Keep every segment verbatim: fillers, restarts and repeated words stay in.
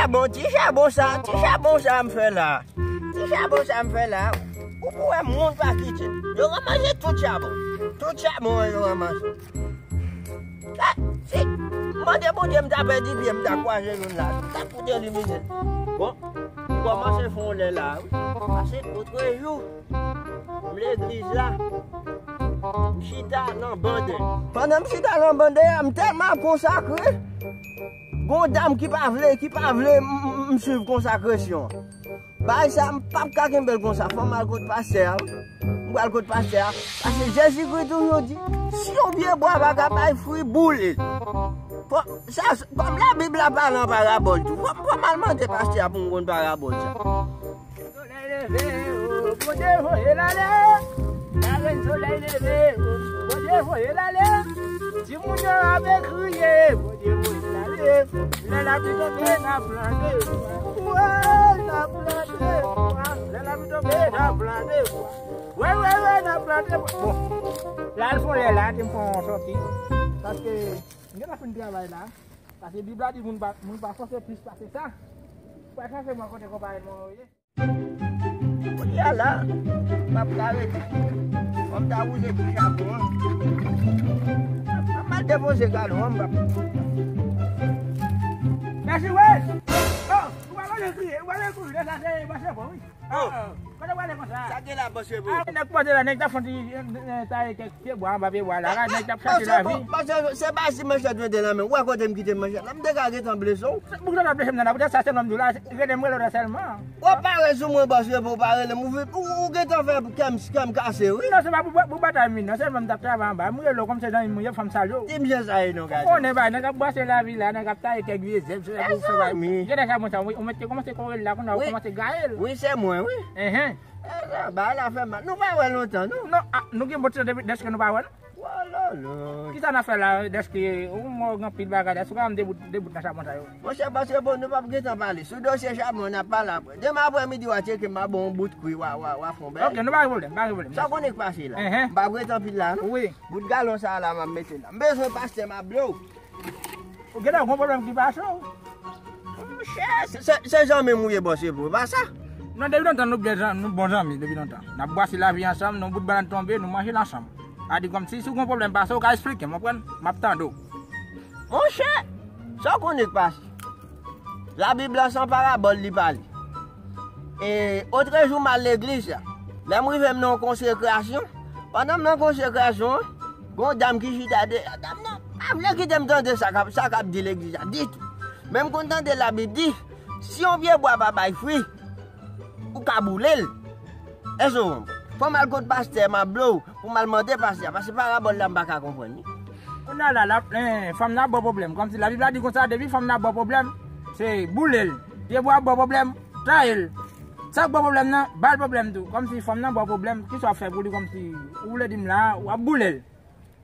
Bon, ti chabon sa, ti chabon sa m fè la. Ti chabon sa m fè la. Ou pou wè moun pa kite. Yo ranmase tout chabon. Tout chabon an yo ranmase. Ah, si m mande Bondye, m ta pèdi pye, m ta kwaze youn la. M ta fout elimine. Bon, m kòmanse fè yon lè la, wi. Pase otrejou, m legliz la, m chita nan bande. Pandan m chita nan bande a, m tèlman konsakre. Gon dam ki pa vle, ki pa vle m, m, m swiv konsakrasyon. Bagay sa, m p ap ka kenbe l konsa. Fò m al kot pastè a, wi. M pral kot pastè a. Paske Jezikri toujou di, si yon pye bwa pa ka bay fwi, boule l. Fò, sa, kòm Labib la pale an parabòl tou, fò, fò m al mande pastè a pou m konn parabòl sa. Solèy leve, o, Bondye voye l ale. Lagrenn solèy leve, o, Bondye voye l ale. Timoun yo ap kriye, Bondye voye l ale. Lè lapli tonbe, n ap plante bwa. Wi, n ap plante bwa. Lè lapli tonbe, n ap plante bwa. Wi, wi, wi, n ap plante bwa. Bon, la l fon lè la, te m fè yon sòti. Paske m gentan fin travay la. Paske Bib la di moun pa, moun pa fòse plis pase sa. Ou pa chanje mwen kote konpayi mwen yo ye. Kounye a la, m ap ka rete. Fò m ta woule ti chabon an. M ap mal depoze galon an, m p ap. Mèsi, wi. Oh, ou pa bezwen kriye, ou pa bezwen kouri, sa se, se bon, wi. Oh. Ah, kote w ale konsa? Sa gen la, bòs Evo? Ah, nèg pote la, nèg t ap fè ti, eh, eh, taye kèk pye bwa anba pye bwa la. La, nèg t ap chache lavi. Bòs Evo, se pa si manchèt mete nan men. Ou wè kote m kite manchèt la? M te ka gentan blese w. Poukisa w t ap blese m nan la? Poutèt sa sèlman m di w la, rele m, rele w la sèlman. W ap pare sou mwen, bòs Evo, pa rele m. Ou, ou, ou gentan fè kè m, kè m kase, wi. Non, se pa pou, pou batay m, non. Sèlman m t ap travay anba. M rele w kòm se zanmi m, ou ye, fò m salye w. Di m jan sa ye, non, gade. Ou konnen, bay, nèg ap bwase lavi la, nèg ap taye kèk vye zèb, se pou fè bay. Gade sa, mwen sa, ou mèt te kòmanse kore l la, kounye a ou kòmanse gaye l. Wi, se mwen, wi. Enhen. Eh, bagay la fè mal. Nou pa wè lontan, non? Non, ah, nou gen bon ti tan depi, dèske nou pa wè, non? Wololo. Kisa n ap fè la, dèske ou mò gen anpil bagay la, si w ka ann debout, debout nan chabon sa yo? Monchè, paske bon, nou p ap gentan pale. Sou dosye chabon, n ap pale apre. Demen aprèmidi, w a tcheke m, m a ba w yon bout kwi, w a, w a, w a fè yon bèl. Ok, nou pa gen pwoblèm, pa gen pwoblèm. Sa w konnen k pase la? Enhen. M p ap rete anpil la, non? Wi. Bout galon sa a la, m ap mete la. M bezwen pastè m ap blow. Ou genlè gon pwoblèm ki pase w. Monchè, se, se, se zanmi m ou ye, bòs Evo, pa sa? Non, depi lontan nou byen zan-, nou bon zanmi, depi lontan. N ap bwase lavi ansanm, nou bout bannann tonbe, nou manje l ansanm. A di kòmsi, si w gon pwoblèm pase w, ou ka eksplike m, w konprann? M ap tande w. Monchè, sa w konnen k pase? Labib la se an parabòl li pale. E, otrejou m al legliz la. Lè m rive m nan yon konsekrasyon, pandan m nan konsekrasyon an, gon dam ki chita dèyè. Dam nan pa vle kite m tande sa k ap, sa k ap di legliz la ditou. Men m konn tande Labib di, si yon pye bwa pa bay fwi, ou ka boule l. Èske w konprann? Fò m al kot pastè m ap blow pou m al mande pastè a, paske parabòl la m pa ka konprann li. Kounye a la, la, eh, fanm nan ap ba w pwoblèm. Kòmsi Labib la di konsa, depi fanm nan ap ba w pwoblèm, se boule l. Pye bwa ap ba w pwoblèm, taye l. Sa k ba w pwoblèm nan, ba l pwoblèm tou. Kòmsi fanm nan ba w pwoblèm, kisa w ap fè pou li kòmsi, ou vle di m la, w ap boule l.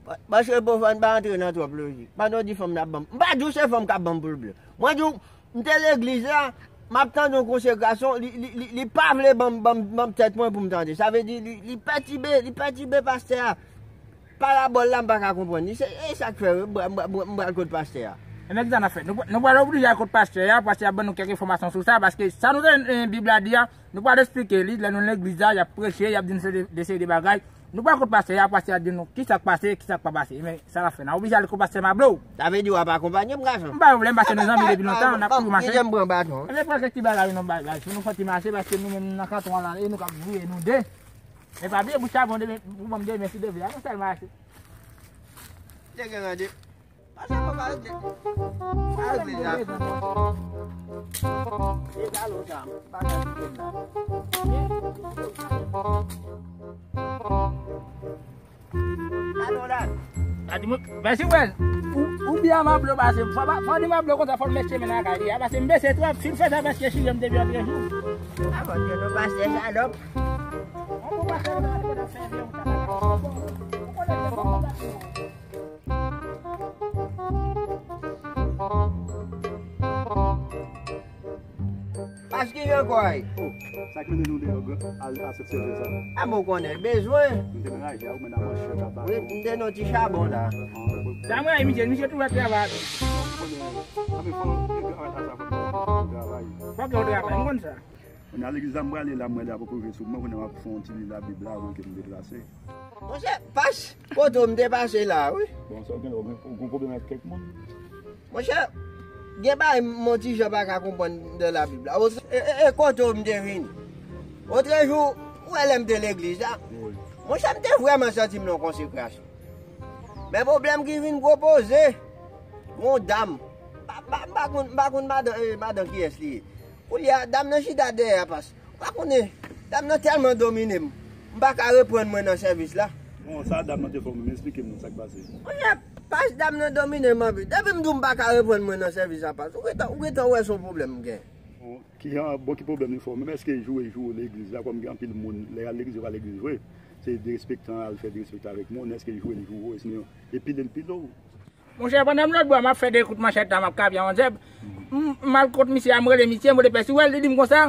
Pa-, paske bon, fò n pa antre nan twòp lojik. Pandan w di fanm nan ap ban m, m pa di w se fanm k ap ban m pwoblèm. Mwen di w, m te legliz la, m ap tande yon konsekrasyon, li, li, li, li pa vle ban m, ban m, ban m tèt mwen pou m tande. Sa vle di, li, li pètibe, li pètibe pastè a. Parabòl la, m pa ka konprann li. Se, e sa k fè, m, m, m, m pral kot pastè a. Ebyen, kisa n ap fè? Nou, nou pral oblije al kot pastè a, pastè a ban nou kèk enfòmasyon sou sa, paske sa nou te, eh, Bib la di a, nou pral eksplike li, lè nou legliz la, y ap preche, y ap di nou se de, de seri de bagay. Nou pral kot pastè a, pastè a di nou kisa k pase, kisa k pa pase. Men, sa n ap fè, n a oblije al kot pastè m ap blow. Sa vle di w ap akonpanye m, gason? M pa gen pwoblèm, paske nou zanmi depi lontan, n ap toujou mache. Kite m pran baton. Ebyen, pran kèk ti bagay, non, bagay. Si nou fè ti mache, paske nou menm nan kanton an la, e nou k ap veye, nou de. Men pa bliye, bout chabon demen, pou ban m demen, si Dye vle, a nou sèl mache. Te gen randevou. Pase mwen pa regle. Pa regle la. E galon sa, m pa ka kite l la. Galon la. A di mwen, mèsi, wè. Ou, ou byen mablo pase. Fò pa, fò di mablo konsa, fò l met chemen nan kay li a, paske m bese twòp. Si l fè sa, paske chire m depi otrejou. A bon, Dye, nou pase salòp. Ou pa fè, ou pa fè, ou pa fè. Paske jan kòy. Oh, sa k mennen nou deyò, gran, al, al sèt sèvè sa? A, mwen konnen, bezwen. M te nan raje a, ou menm nan manchèt, tabak. Wi, m te nan ti chabon la. Ah, bon. Sa mwen, misye, misye tou wè travay. Bon, konnen, anben, fò, e, travay sa, fò, fò, fò, travay. Ok, ou travay, m konn sa. Kounye a legliz la m prale la, m wè la poko rive sou mwen, kounye a m ap fè yon ti li Labib la avan ke m deplase. Monchè, pas, kote w m te pase la, wi. Bon, sa w gen, ou gen, ou gen pwoblèm avèk kèk moun? Monchè, gen bagay m yon ti jan pa ka konprann de Labib la. O, e, e, e kote w m te vini? Otrejou, ou wè lè m te legliz la? Wi. Monchè, m te vrèman santi m nan konsekrasyon. Men pwoblèm ki vin gwo poze, yon dam. M pa, m pa, m pa konn, m pa konn madan, eh, madan kiyès li ye. Kounye a, dam nan chita dèyè a, pas. Ou pa konnen, dam nan tèlman domine m. M pa ka reprann mwen nan sèvis la. Bon, sa dam nan te fè w menm, esplike m non sa k pase. Monchè, pas, dam nan domine m anpil. Depi m di w m pa ka reprann mwen nan sèvis la, pas. Ou gentan, ou gentan wè se yon pwoblèm m gen. Bon, ki jan, bon, ki pwoblèm li fè w menm? Èske jou e jou legliz la, kòm gen anpil moun, lè y al legliz, yo pa legliz vre. Se derespektan al fè derespektan avèk moun, èske jou e jou, esne, e pile l pile w? Monchè, pandan m lòtbò a, m ap fè de kout manchèt la, m ap kapye yon zèb. M, m al kot misye a, m rele misye, m rele pè Siwèl, li di m konsa,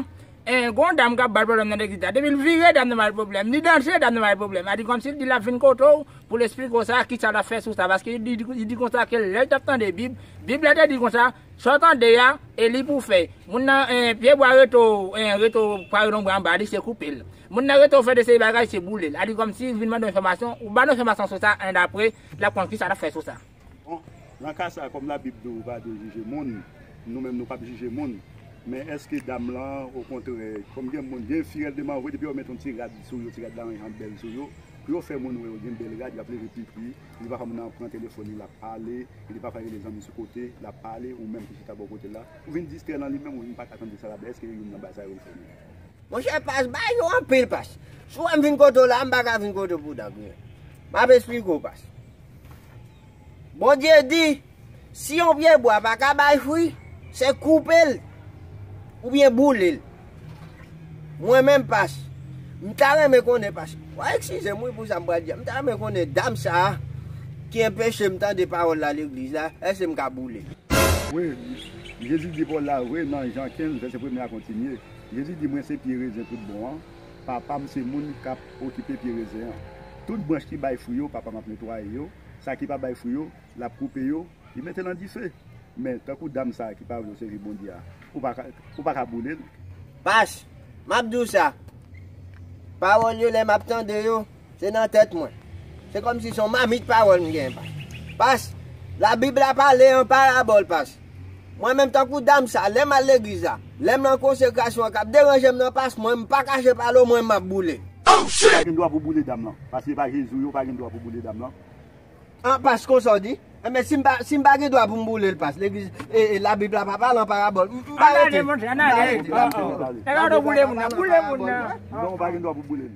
eh, gon dam k ap ba l pwoblèm nan legliz la. Depi l vire, dam nan ba l pwoblèm. Li danse, dam nan ba l pwoblèm. A di kòmsi l di l ap vin kote w pou l esplike w sa, kisa l ap fè sou sa. Paske li di, li di konsa ke lè l t ap tande Bib, Bib la te di konsa, sa w tande a, e li pou fè. Moun nan, eh, pye bwa rete w, eh, rete w pare lonbra anba li, se koupe l. Moun nan rete w fè de seri bagay, se boule l. A di kòmsi l vin mande w enfòmasyon, ou ba l enfòmasyon sou sa, and apre, l ap konn kisa l ap fè sou sa. Bon, nan ka sa, kòm Labib di w pa dwe jije moun, nou menm nou p ap jije moun. Men èske dam lan, okontrè, kòm gen moun, gen fi rèl de manvre, depi yo met yon ti rad sou yo, ti rad la yon jan bèl sou yo, pou yo fè moun wè yo gen bèl rad, y ap leve pi pri, epi pafwa moun nan pran telefòn li, l ap pale, epi pafwa rele zanmi sou kote, l ap pale, ou menm ki chita bò kote l la, ou vin distrè nan li menm, ou vin pa ka tande sa l ap di, èske youn nan bagay sa yo l fè menm? Monchè, pas, bagay yo anpil, pas. Si w wè m vin kote w la, m pa ka vin kote w pou w ta griyen. M ap esplike w, pas. Bondye di, si yon pye bwa pa ka bay fwi, se koupe l, oubyen boule l. Mwen menm, pas, m ta renmen konnen, pas. W a eskize m, wi, pou sa m pral di a. M ta renmen konnen dam sa a ki enpeche m tande pawòl la legliz la, èske m ka boule l? Wi, Jezi di pawòl la vre nan Jan kenz, vèsè premye a kontinye. Jezi di, "Mwen se pye rezen tout bon an. Papa m se moun k ap okipe pye rezen an. Tout branch ki bay fwi yo, Papa m ap netwaye yo. Sa ki pa bay fwi yo, l ap koupe yo, li mete nan dife." Men, tankou dam sa a ki pa vle w sèvi Bondye a, ou pa ka, ou pa ka boule l. Pas, m ap di w sa. Pawòl yo, lè m ap tande yo, se nan tèt mwen. Se kòmsi se yon mamit pawòl m genyen, pas. Pas, Labib la pale an parabòl, pas. Mwen menm, tankou dam sa, lè m al legliz la, lè m nan konsekrasyon an k ap deranje m nan, pas, mwen, m pa kache pale w, mwen, m ap boule. Ou pa gen dwa pou boule dam lan. Paske se pa Jezi w ye, ou pa gen dwa pou boule dam lan. An, pas, konsa w di? Enben, si m pa, si m pa gen dwa pou m boule l, pas, legliz, e, e, Labib la pa pale an parabòl. M, m pa rete. Ann ale, monchè, ann ale. M pa rete. Nèg la boule moun nan, boule moun nan. Non, ou pa gen dwa pou boule l.